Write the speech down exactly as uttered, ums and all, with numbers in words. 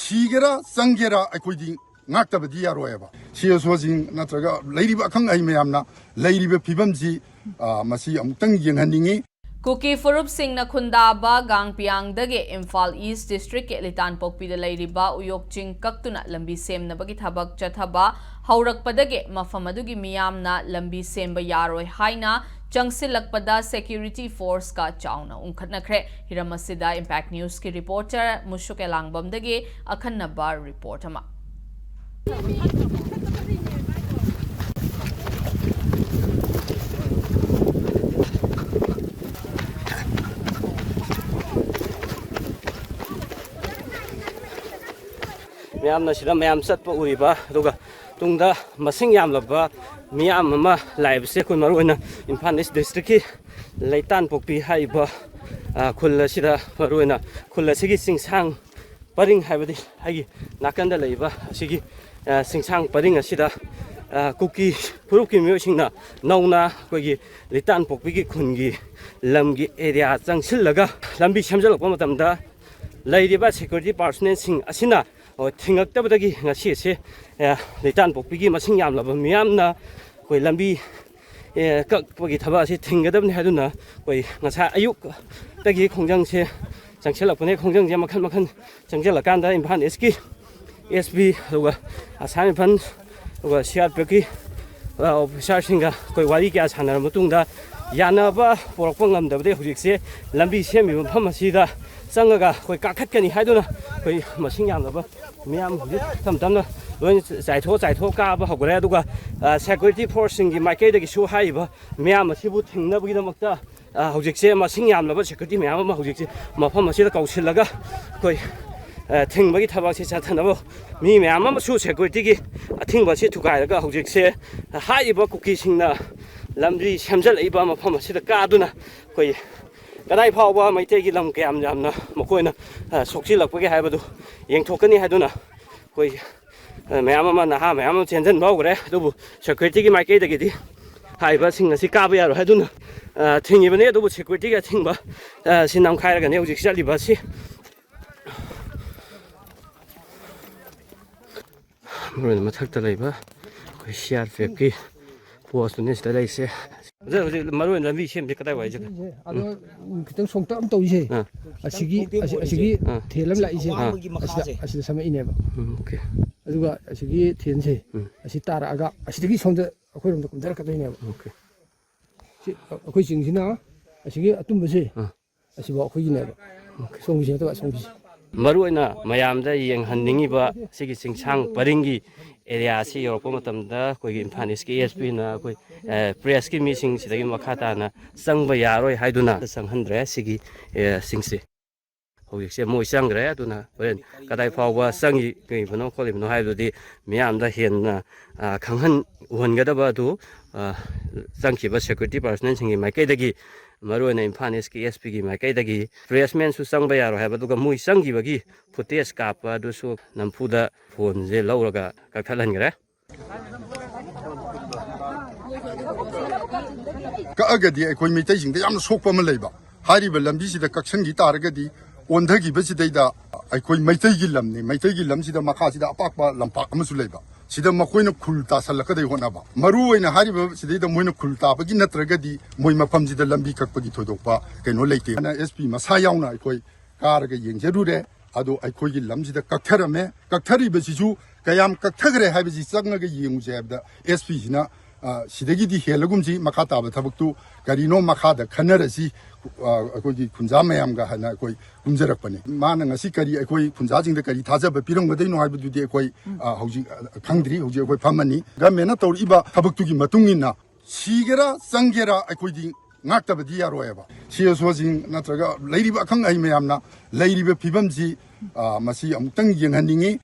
ꯁꯤꯒꯦꯔꯥ ꯆꯪꯒꯦꯔꯥ ꯑꯩꯈꯣꯏꯗꯤ ꯉꯥꯛꯇꯕꯗꯤ ꯌꯥꯔꯣꯏꯕ꯫ C S ꯑꯣꯁꯤꯡ ꯅꯠꯇ꯭ꯔꯒ ꯂꯩꯔꯤꯕ ꯑꯈꯪ ꯑꯍꯩ ꯃꯌꯥꯝꯅ ꯂꯩꯔꯤꯕ ꯐꯤꯕꯝꯁꯤ, ꯑ, ꯃꯁꯤ ꯑꯃꯨꯛꯇꯪ ꯌꯦꯡꯍꯟꯅꯤꯡꯉꯤ꯫ ꯀꯨꯀꯤ ꯐꯨꯔꯨꯞꯁꯤꯡꯅ ꯈꯨꯟꯗꯥꯕ ꯒꯥꯡꯄꯤꯌꯥꯡꯗꯒꯤ ꯏꯝꯐꯥꯜ ꯏꯁ ꯗꯤꯁꯇ꯭ꯔꯤꯛꯀꯤ ꯂꯤꯇꯥꯟꯄꯣꯛꯄꯤꯗ ꯂꯩꯔꯤꯕ ꯎꯌꯣꯛ ꯆꯤꯡ ꯀꯛꯇꯨꯅ ꯂꯝꯕꯤ ꯁꯦꯝꯅꯕꯒꯤ ꯊꯕꯛ ꯆꯠꯊꯕ ꯍꯧꯔꯛꯄꯗꯒꯤ ꯃꯐꯝ ꯑꯗꯨꯒꯤ ꯃꯤꯌꯥꯝꯅ ꯂꯝꯕꯤ ꯁꯦꯝꯕ ꯌꯥꯔꯣꯏ ꯍꯥꯏꯅ ꯆꯪꯁꯤꯜꯂꯛꯄꯗ ꯁꯦꯀ꯭ꯌꯨꯔꯤꯇꯤ ꯐꯣꯔꯁꯀ ꯆꯥꯎꯅ ꯎꯪꯈꯠꯅꯈ꯭ꯔꯦ꯫ ꯍꯤꯔꯝ ꯑꯁꯤꯗ ꯏꯝꯄꯦꯛ ꯅ꯭ꯌꯨꯁꯀꯤ ꯔꯤꯄꯣꯔꯇꯔ ꯃꯨꯁꯨꯛ ꯑꯦꯂꯥꯡꯕꯝꯗꯒꯤ ꯑꯈꯟꯅꯕ ꯔꯤꯄꯣꯔꯠ ꯑꯃ꯫ ꯃꯌꯥꯝꯅ ꯁꯤꯗ ꯃꯌꯥꯝ ꯆꯠꯄ ꯎꯔꯤꯕ, ꯑꯗꯨꯒ ꯇꯨꯡꯗ ꯃꯁꯤꯡ ꯌꯥꯝꯂꯕ ꯃꯤꯌꯥꯝ ꯑꯃ ꯂꯥꯛꯏꯕꯁꯦ, ꯑꯩꯈꯣꯏ ꯃꯔꯨꯑꯣꯏꯅ ꯏꯝꯐꯥꯜ ꯏꯁ ꯗꯤꯁꯇ꯭ꯔꯤꯛꯀꯤ ꯂꯩꯇꯥꯟꯄꯣꯛꯄꯤ ꯍꯥꯏꯔꯤꯕ, ꯑ, ꯈꯨꯜ ꯑꯁꯤꯗ, ꯃꯔꯨꯑꯣꯏꯅ ꯈꯨꯜ ꯑꯁꯤꯒꯤ ꯆꯤꯡꯁꯥꯡ ꯄꯔꯤꯡ, ꯍꯥꯏꯕꯗꯤ ꯑꯩꯒꯤ ꯅꯥꯀꯟꯗ ꯂꯩꯔꯤꯕ ꯑꯁꯤꯒꯤ, ꯑ, ꯆꯤꯡꯁꯥꯡ ꯄꯔꯤꯡ ꯑꯁꯤꯗ, ꯑ, ꯀꯨꯀꯤ ꯐꯨꯔꯨꯞꯀꯤ ꯃꯤꯑꯣꯏꯁꯤꯡꯅ ꯅꯧꯅ ꯑꯩꯈꯣꯏꯒꯤ ꯂꯤꯇꯥꯟꯄꯣꯛꯄꯤꯒꯤ ꯈꯨꯟꯒꯤ ꯂꯝꯒꯤ ꯑꯦꯔꯤꯌꯥ ꯆꯪꯁꯤꯜꯂꯒ ꯂꯝꯕꯤ ꯁꯦꯝꯖꯤꯜꯂꯛꯄ ꯃꯇꯝꯗ ꯂꯩꯔꯤꯕ ꯁꯦꯀ꯭ꯌꯨꯔꯤꯇꯤ ꯄꯥꯔꯁꯣꯅꯦꯜꯁꯤꯡ ꯑꯁꯤꯅ, ꯑ, ꯊꯤꯡꯉꯛꯇꯕꯗꯒꯤ ꯉꯁꯤ ꯑꯁꯤ, ꯑ, ꯂꯤꯇꯥꯟꯄꯣꯛꯄꯤꯒꯤ ꯃꯁꯤꯡ ꯌꯥꯝꯂꯕ ꯃꯤꯌꯥꯝꯅ ꯑꯩꯈꯣꯏ ꯂꯝꯕꯤ, ꯑ, ꯀꯛꯄꯒꯤ ꯊꯕꯛ ꯑꯁꯤ ꯊꯤꯡꯒꯗꯕꯅꯤ ꯍꯥꯏꯗꯨꯅ ꯑꯩꯈꯣꯏ ꯉꯁꯥꯏ ꯑꯌꯨꯛꯇꯒꯤ ꯈꯣꯡꯖꯪꯁꯦ ꯆꯪꯁꯤꯜꯂꯛꯄꯅꯦ꯫ ꯈꯣꯡꯖꯪꯁꯦ ꯃꯈꯜ ꯃꯈꯜ ꯆꯪꯁꯤꯜꯂꯀꯥꯟꯗ ꯏꯝꯐꯥꯜ ꯏꯁꯀꯤ ꯑꯦꯁ ꯄꯤ, ꯑꯗꯨꯒ ꯑꯁꯥꯝ ꯔꯥꯏꯐꯜ, ꯑꯗꯨꯒ ꯁꯤ ꯑꯥꯔ ꯄꯤ ꯑꯦꯐꯀꯤ, ꯑ, ꯑꯣꯐꯤꯁꯥꯔꯁꯤꯡꯒ ꯑꯩꯈꯣꯏ ꯋꯥꯔꯤ ꯀꯌꯥ ꯁꯥꯟꯅꯔꯕ ꯃꯇꯨꯡꯗ, ꯌꯥꯅꯕ ꯄꯨꯔꯛꯄ ꯉꯝꯗꯕꯗꯒꯤ ꯍꯧꯖꯤꯛꯁꯦ ꯂꯝꯕꯤ ꯁꯦꯝꯃꯤꯕ ꯃꯐꯝ ꯑꯁꯤꯗ ꯆꯪꯉꯒ ꯑꯩꯈꯣꯏ ꯀꯥꯈꯠꯀꯅꯤ ꯍꯥꯏꯗꯨꯅ ꯑꯩꯈꯣꯏ ꯃꯁꯤꯡ ꯌꯥꯝꯂꯕ ꯃꯤꯌꯥꯝ ꯍꯧꯖꯤꯛ ꯇꯞ ꯇꯞꯅ ꯂꯣꯏꯅ ꯆꯥꯏꯊꯣꯛ ꯆꯥꯏꯊꯣꯛ ꯀꯥꯕ ꯍꯧꯈ꯭ꯔꯦ꯫ ꯑꯗꯨꯒ, ꯑ, ꯁꯦꯀ꯭ꯌꯨꯔꯤꯇꯤ ꯐꯣꯔꯁꯁꯤꯡꯒꯤ ꯃꯥꯏꯀꯩꯗꯒꯤꯁꯨ ꯍꯥꯏꯔꯤꯕ ꯃꯤꯌꯥꯝ ꯑꯁꯤꯕꯨ ꯊꯤꯡꯅꯕꯒꯤꯗꯃꯛꯇ, ꯑ, ꯍꯧꯖꯤꯛꯁꯦ ꯃꯁꯤꯡ ꯌꯥꯝꯂꯕ ꯁꯦꯀ꯭ꯌꯨꯔꯤꯇꯤ ꯃꯌꯥꯝ ꯑꯃ ꯍꯧꯖꯤꯛꯁꯦ ꯃꯐꯝ ꯑꯁꯤꯗ ꯀꯧꯁꯤꯜꯂꯒ ꯑꯩꯈꯣꯏ, ꯑ, ꯊꯤꯡꯕꯒꯤ ꯊꯕꯛꯁꯦ ꯆꯠꯊꯅꯕ ꯃꯤ ꯃꯌꯥꯝ ꯑꯃꯁꯨ ꯁꯦꯀ꯭ꯌꯨꯔꯤꯇꯤꯒꯤ ꯑꯊꯤꯡꯕ ꯑꯁꯤ ꯊꯨꯒꯥꯏꯔꯒ ꯍꯧꯖꯤꯛꯁꯦ ꯍꯥꯏꯔꯤꯕ ꯀꯨꯀꯤꯁꯤꯡꯅ ꯂꯝꯕꯤ ꯁꯦꯝꯖꯤꯜꯂꯛꯏꯕ ꯃꯐꯝ ꯑꯁꯤꯗ ꯀꯥꯗꯨꯅ ꯑꯩꯈꯣꯏ ꯀꯗꯥꯏ ꯐꯥꯎꯕ ꯃꯩꯇꯩꯒꯤ ꯂꯝ ꯀꯌꯥꯝ ꯌꯥꯝꯅ ꯃꯈꯣꯏꯅ, ꯑ, ꯁꯣꯛꯆꯤꯜꯂꯛꯄꯒꯦ ꯍꯥꯏꯕꯗꯨ ꯌꯦꯡꯊꯣꯛꯀꯅꯤ ꯍꯥꯏꯗꯨꯅ ꯑꯩꯈꯣꯏ, ꯑ, ꯃꯌꯥꯝ ꯑꯃ, ꯅꯍꯥ ꯃꯌꯥꯝ ꯑꯃ ꯆꯦꯟꯁꯤꯟꯕ ꯍꯧꯈ꯭ꯔꯦ꯫ ꯑꯗꯨꯕꯨ ꯁꯦꯀ꯭ꯌꯨꯔꯤꯇꯤꯒꯤ ꯃꯥꯏꯀꯩꯗꯒꯤꯗꯤ ꯍꯥꯏꯔꯤꯕꯁꯤꯡ ꯑꯁꯤ ꯀꯥꯕ ꯌꯥꯔꯣꯏ ꯍꯥꯏꯗꯨꯅ, ꯑ, ꯊꯤꯡꯉꯤꯕꯅꯤ꯫ ꯑꯗꯨꯕꯨ ꯁꯦꯀ꯭ꯌꯨꯔꯤꯇꯤꯒꯤ ꯑꯊꯤꯡꯕ, ꯑ, ꯁꯤ ꯅꯝꯈꯥꯏꯔꯒꯅꯤ ꯍꯧꯖꯤꯛ ꯆꯠꯂꯤꯕ ꯑꯁꯤ꯫ ꯃꯔꯨ ꯑꯣꯏꯅ ꯃꯊꯛꯇ ꯂꯩꯕ ꯑꯩꯈꯣꯏ ꯁꯤ ꯑꯥꯔ ꯄꯤ ꯑꯦꯐꯀꯤ ꯄꯣꯁꯇꯨꯅꯦ ꯁꯤꯗ ꯂꯩꯔꯤꯁꯦ꯫ ꯍꯧꯖꯤꯛ, ꯍꯧꯖꯤꯛ ꯃꯔꯨ ꯑꯣꯏꯅ ꯂꯝꯕꯤ ꯁꯦꯝꯁꯦ ꯀꯗꯥꯏ ꯋꯥꯏꯁꯤꯗ? ꯁꯤꯁꯦ, ꯑꯗꯣ, ꯎꯝ, ꯈꯤꯇꯪ ꯁꯣꯡꯇꯛ ꯑꯃ ꯇꯧꯔꯤꯁꯦ꯫ ꯑꯥ꯫ ꯑꯁꯤꯒꯤ, ꯑꯁꯤ-, ꯑꯁꯤꯒꯤ ꯑꯥ꯫ ꯊꯦꯜ ꯑꯃ ꯂꯥꯛꯏꯁꯦ꯫ ꯑꯥ꯫ ꯑꯁꯤꯗ, ꯑꯁꯤꯗ ꯁꯝꯃꯛꯏꯅꯦꯕ꯫ ꯎꯝ, ꯑꯣꯀꯦ꯫ ꯑꯗꯨꯒ ꯑꯁꯤꯒꯤ ꯊꯦꯟꯁꯦ, ꯎꯝ꯫ ꯑꯁꯤ ꯇꯥꯔꯛꯑꯒ ꯑꯁꯤꯗꯒꯤ ꯁꯣꯝꯗ ꯑꯩꯈꯣꯏꯔꯣꯝꯗ ꯀꯨꯝꯊꯔꯛꯀꯗꯣꯏꯅꯦꯕ꯫ ꯑꯣꯀꯦ꯫ ꯁꯤ, ꯑꯩꯈꯣꯏ ꯆꯤꯡꯁꯤꯅ ꯑꯁꯤꯒꯤ ꯑꯇꯨꯝꯕꯁꯦ, ꯑꯥ꯫ ꯑꯁꯤꯐꯥꯎ ꯑꯩꯈꯣꯏꯒꯤꯅꯦꯕ꯫ ꯑꯣꯀꯦ꯫ ꯁꯣꯝꯒꯤꯁꯤ ꯅꯠꯇꯕ ꯑꯁꯣꯝꯒꯤꯁꯤ꯫ ꯃꯔꯨ ꯑꯣꯏꯅ ꯃꯌꯥꯝꯗ ꯌꯦꯡꯍꯟꯅꯤꯡꯉꯤꯕ ꯁꯤꯒꯤ ꯆꯤꯡꯁꯥꯡ ꯄꯔꯤꯡꯒꯤ ꯑꯦꯔꯤꯌꯥꯁꯤ ꯌꯧꯔꯛꯄ ꯃꯇꯝꯗ ꯑꯩꯈꯣꯏꯒꯤ ꯏꯝꯐꯥꯜ ꯏꯁꯀꯤ ꯑꯦꯁ ꯄꯤꯅ ꯑꯩꯈꯣꯏ, ꯑꯦ, ꯄ꯭ꯔꯦꯁꯀꯤ ꯃꯤꯁꯤꯡ ꯁꯤꯗꯒꯤ ꯃꯈꯥ ꯇꯥꯅ ꯆꯪꯕ ꯌꯥꯔꯣꯏ ꯍꯥꯏꯗꯨꯅ ꯆꯪꯍꯟꯗ꯭ꯔꯦ ꯁꯤꯒꯤ, ꯑꯦ, ꯁꯤꯡꯁꯦ꯫ ꯍꯧꯖꯤꯛꯁꯦ ꯃꯣꯏ ꯆꯪꯈ꯭ꯔꯦ꯫ ꯑꯗꯨꯅ ꯍꯣꯔꯦꯟ ꯀꯗꯥꯏ ꯐꯥꯎꯕ ꯆꯪꯉꯤꯕꯅꯣ ꯈꯣꯠꯂꯤꯕꯅꯣ ꯍꯥꯏꯕꯗꯨꯗꯤ ꯃꯤꯌꯥꯝꯗ ꯍꯦꯟꯅ, ꯑ, ꯈꯪꯍꯟ ꯎꯍꯟꯒꯗꯕ ꯑꯗꯨ, ꯑ, ꯆꯪꯈꯤꯕ ꯁꯦꯀ꯭ꯌꯨꯔꯤꯇꯤ ꯄꯥꯔꯁꯅꯦꯜꯁꯤꯡꯒꯤ ꯃꯥꯏꯀꯩꯗꯒꯤ, ꯃꯔꯨꯑꯣꯏꯅ ꯏꯝꯐꯥꯜ ꯏꯁꯀꯤ ꯑꯦꯁ ꯄꯤꯒꯤ ꯃꯥꯏꯀꯩꯗꯒꯤ ꯄ꯭ꯔꯦꯁꯃꯦꯟꯁꯨ ꯆꯪꯕ ꯌꯥꯔꯣꯏ ꯍꯥꯏꯕ, ꯑꯗꯨꯒ ꯃꯣꯏ ꯆꯪꯈꯤꯕꯒꯤ ꯐꯨꯇꯦꯖ ꯀꯥꯞꯄ ꯑꯗꯨꯁꯨ ꯅꯝꯐꯨꯗ ꯐꯣꯟꯁꯦ ꯂꯧꯔꯒ ꯀꯛꯊꯠꯍꯟꯈ꯭ꯔꯦ꯫ ꯀꯛꯑꯒꯗꯤ ꯑꯩꯈꯣꯏ ꯃꯩꯇꯩꯁꯤꯡꯗ ꯌꯥꯝꯅ ꯁꯣꯛꯄ ꯑꯃ ꯂꯩꯕ꯫ ꯍꯥꯏꯔꯤꯕ ꯂꯝꯕꯤꯁꯤꯗ ꯀꯛꯁꯟꯈꯤ ꯇꯥꯔꯒꯗꯤ ꯑꯣꯟꯊꯈꯤꯕꯁꯤꯗꯩꯗ ꯑꯩꯈꯣꯏ ꯃꯩꯇꯩꯒꯤ ꯂꯝꯅꯤ, ꯃꯩꯇꯩꯒꯤ ꯂꯝꯁꯤꯗ ꯃꯈꯥꯁꯤꯗ ꯑꯄꯥꯛꯄ ꯂꯝꯄꯥꯛ ꯑꯃꯁꯨ ꯂꯩꯕ, ꯁꯤꯗ ꯃꯈꯣꯏꯅ ꯈꯨꯜ ꯇꯥꯁꯜꯂꯛꯀꯗꯩ ꯍꯣꯠꯅꯕ꯫ ꯃꯔꯨ ꯑꯣꯏꯅ ꯍꯥꯏꯔꯤꯕ ꯁꯤꯗꯩꯗ ꯃꯣꯏꯅ ꯈꯨꯜ ꯇꯥꯕꯒꯤ ꯅꯠꯇ꯭ꯔꯒꯗꯤ ꯃꯣꯏ ꯃꯐꯝꯁꯤꯗ ꯂꯝꯕꯤ ꯀꯛꯄꯒꯤ ꯊꯣꯏꯗꯣꯛꯄ ꯀꯩꯅꯣ ꯂꯩꯇꯦ꯫ ꯑꯦꯁ ꯄꯤ ꯃꯁꯥ ꯌꯥꯎꯅ ꯑꯩꯈꯣꯏ ꯀꯥꯔꯒ ꯌꯦꯡꯖꯔꯨꯔꯦ꯫ ꯑꯗꯣ ꯑꯩꯈꯣꯏꯒꯤ ꯂꯝꯁꯤꯗ ꯀꯛꯊꯔꯝꯃꯦ꯫ ꯀꯛꯊꯔꯤꯕꯁꯤꯁꯨ ꯀꯌꯥꯝ ꯀꯛꯊꯈ꯭ꯔꯦ ꯍꯥꯏꯕꯁꯤ ꯆꯪꯉꯒ ꯌꯦꯡꯉꯨꯁꯦ ꯍꯥꯏꯕꯗ ꯑꯦꯁ ꯄꯤꯁꯤꯅ, ꯑ, ꯁꯤꯗꯒꯤꯗꯤ ꯍꯦꯜꯂꯒꯨꯝꯁꯤ, ꯃꯈꯥ ꯇꯥꯕ ꯊꯕꯛꯇꯨ ꯀꯔꯤꯅꯣ ꯃꯈꯥꯗ ꯈꯟꯅꯔꯁꯤ, ꯑ, ꯑꯩꯈꯣꯏꯒꯤ ꯈꯨꯟꯖꯥ ꯃꯌꯥꯝꯒ ꯍꯥꯏꯅ ꯑꯩꯈꯣꯏ ꯀꯨꯝꯖꯔꯛꯄꯅꯤ꯫ ꯃꯥꯅ ꯉꯁꯤ ꯀꯔꯤ ꯑꯩꯈꯣꯏ ꯈꯨꯟꯖꯥꯁꯤꯡꯗ ꯀꯔꯤ ꯊꯥꯖꯕ ꯄꯤꯔꯝꯒꯗꯣꯏꯅꯣ ꯍꯥꯏꯕꯗꯨꯗꯤ ꯑꯩꯈꯣꯏ, ꯑ, ꯍꯧꯖꯤꯛ, ꯑ, ꯈꯪꯗ꯭ꯔꯤ꯫ ꯍꯧꯖꯤꯛ ꯑꯩꯈꯣꯏ ꯐꯝꯃꯅꯤ꯫ ꯒꯃꯦꯟꯅ ꯇꯧꯔꯛꯏꯕ ꯊꯕꯛꯇꯨꯒꯤ ꯃꯇꯨꯡ ꯏꯟꯅ ꯁꯤꯒꯦꯔꯥ ꯆꯪꯒꯦꯔꯥ ꯑꯩꯈꯣꯏꯗꯤ ꯉꯥꯛꯇꯕꯗꯤ ꯌꯥꯔꯣꯏꯑꯕ꯫ ꯁꯤ ꯑꯦꯁ ꯑꯣꯁꯤꯡ ꯅꯠꯇ꯭ꯔꯒ ꯂꯩꯔꯤꯕ ꯑꯈꯪ ꯑꯍꯩ ꯃꯌꯥꯝꯅ ꯂꯩꯔꯤꯕ ꯐꯤꯕꯝꯁꯤ, ꯑ, ꯃꯁꯤ ꯑꯃꯨꯛꯇꯪ ꯌꯦꯡꯍꯟꯅꯤꯡꯉꯤ꯫